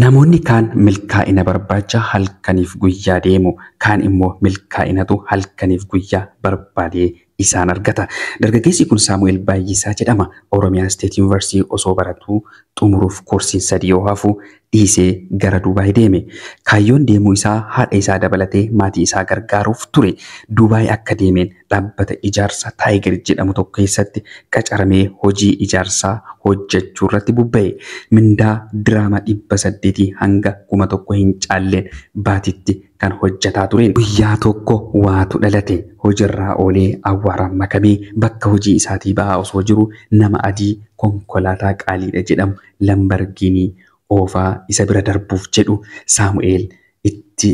Namoonni kaan milkaa'ina barbaacha halkaniif guyyaa deemu, kaan immoo milkaa'inatu halkaniif guyyaa barbaadee isaan argata. Dargaggeessi kun Saamu'eel Baay'isaa jedhama. Oromiyaa State University osoo baratuu xumuruuf koorsiin 3 yoo hafu dhiisee gara Duubaay deeme. Kaayyoon deemuu isaa haadha isaa dabalatee maatii isaa gargaaruuf ture. Duubaay akka deemeen dhaabbata ijaarsa Taayigar jedhamu tokko keessatti qacaramee hojii ijaarsaa hojjechuu irratti bobba'e. Mindaa diraama 800 hanga 1000 hin caalleen baatitti kan hojjetaa tureen. Guyyaa tokko waatu dhalate. Hojiirraa oolee awwaaraan makamee bakka hojii isaatii ba'aa osoo jiru nama adii konkolaataa qaaliidha jedhamu Lamborghini oofaa isa bira darbuuf jedhu Saamu'eel itti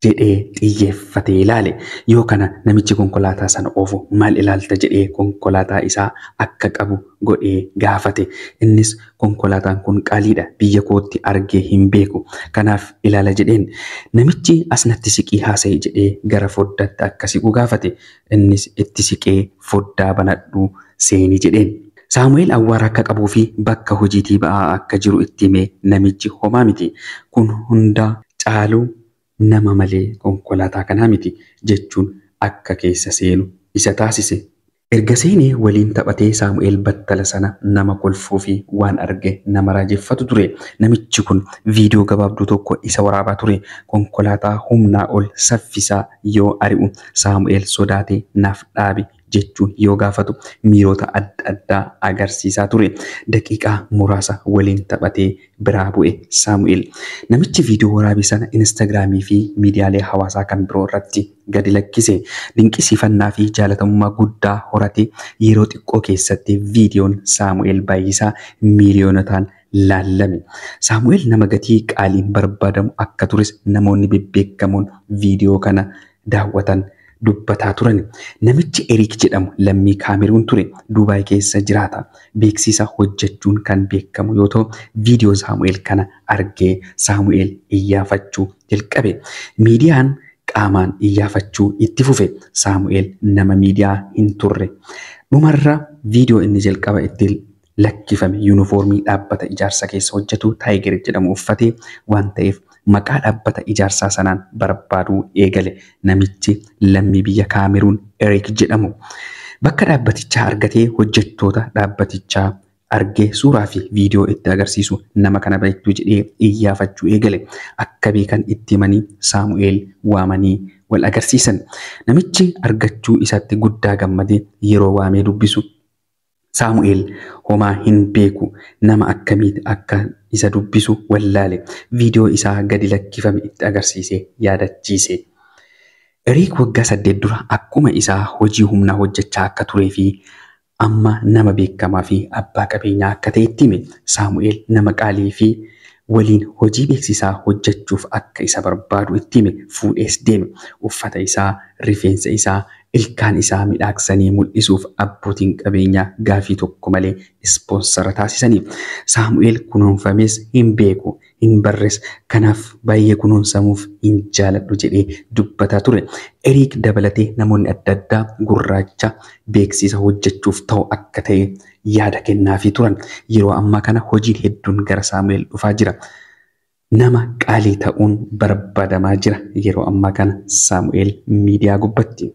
jedhee xiyyeeffatee ilaale. Yoo kana namichi konkolaataa sana oofu maal ilaalta jedhee konkolaataa isaa akka qabu godhee gaafate. Innis konkolaataan kun qaaliidha, biyya kootti argee hin beeku, kanaaf ilaala jedheen. Namichi asnatti siqii haasa'e jedhee gara foddaatti akka siqu gaafate. Innis itti siqee foddaa banadhu seeni jedheen. Saamu'eel awwaara akka qabuu fi bakka hojiitii ba'aa akka jiru itti himee namichi homaa miti. Kun hunda caalu nama malee konkolaataa kanaa miti jechuun akka keessa seenu isa taasise. Erga seenee waliin taphatee Saamu'eel battala sana nama kolfuu fi waan arge nama raajeffatu ture. Namichi kun viidiyoo gabaabduu tokko isa waraabaa ture. Konkolaataa humnaa ol saffisaa yoo ari'u Saamu'eel sodaatee naaf dhaabi jechuun yoo gaafatu miirota adda addaa agarsiisaa ture. Daqiiqaa muraasa waliin taphatee biraa bu'e Saamu'eel. Namichi viidiyoo waraabii sana Instagiraamii fi miidiyaalee hawaasaa kan biroo irratti gadi lakkise. Dinqisiifannaa fi jaalatamummaa guddaa horate. Yeroo xiqqoo keessatti viidiyoon Saamu'eel Baay'isaa miiliyoonotaan laallame. Saamu'eel nama gatii qaaliin barbaadamu akka tures namoonni bebbeekamoon viidiyoo kana daawwatan dubbataa turan. Namichi Eriik jedhamu lammii Kaameruun ture. Duubaay keessa jiraata. Beeksisa hojjechuun kan beekamu yoo ta'u, viidiyoo Saamu'eel kana argee Saamu'eel iyyaafachuu jalqabe. Miidiyaan qaamaan iyyaafachuu itti fufe. Saamu'eel nama miidiyaa hin turre. Dhumarra viidiyoo inni jalqaba itti lakkifame yuunifoormii dhaabbata ijaarsa keessa hojjetu Taayigar jedhamu uffatee waan ta'eef maqaa dhaabbata ijaarsaa sanaan barbaaduu eegale. Namichi lammii biyya Kaameruun Eriik jedhamu. Bakka dhaabbatichaa argatee hojjettoota dhaabbatichaa argee suuraa fi viidiyoo itti agarsiisu nama kana beektuu jedhee iyyaafachuu eegale. Akka beekan itti himanii Saamu'eel waamanii wal agarsiisan. Namichi argachuu isaatti guddaa gammadee yeroo waamee dubbisu Saamu'eel homaa hin beeku, nama akkamiiti akka isa dubbisu wallaale. Viidiyoo isaa gadi lakkifame itti agarsiisee yaadachiise. Eriik waggaa 8 dura akkuma isaa hojii humnaa hojjechaa akka turee fi amma nama beekamaa fi abbaa qabeenyaa akka ta'e itti hime. Saamu'eel nama qaalii fi waliin hojii beeksisaa hojjechuuf akka isa barbaadu itti hime. Fuudhees deeme. Uffata isaa, rifeensa isaa, ilkaan isaa midhaaksanii mul'isuuf abbootiin qabeenyaa gaafii tokko malee ispoonsara taasisaniif. Saamu'eel kunuunfames hin beeku, hin barres, kanaaf baay'ee kunuunsamuuf hin jaaladhu jedhee dubbataa ture. Eriik dabalatee namoonni adda addaa gurraacha beeksisa hojjechuuf ta'u akka ta'e yaada kennaafii turan. Yeroo ammaa kana hojiin hedduun gara Saamu'eel dhufaa jira. Nama qaalii ta'uun barbaadamaa jira yeroo ammaa kana Saamu'eel miidiyaa gubbatti.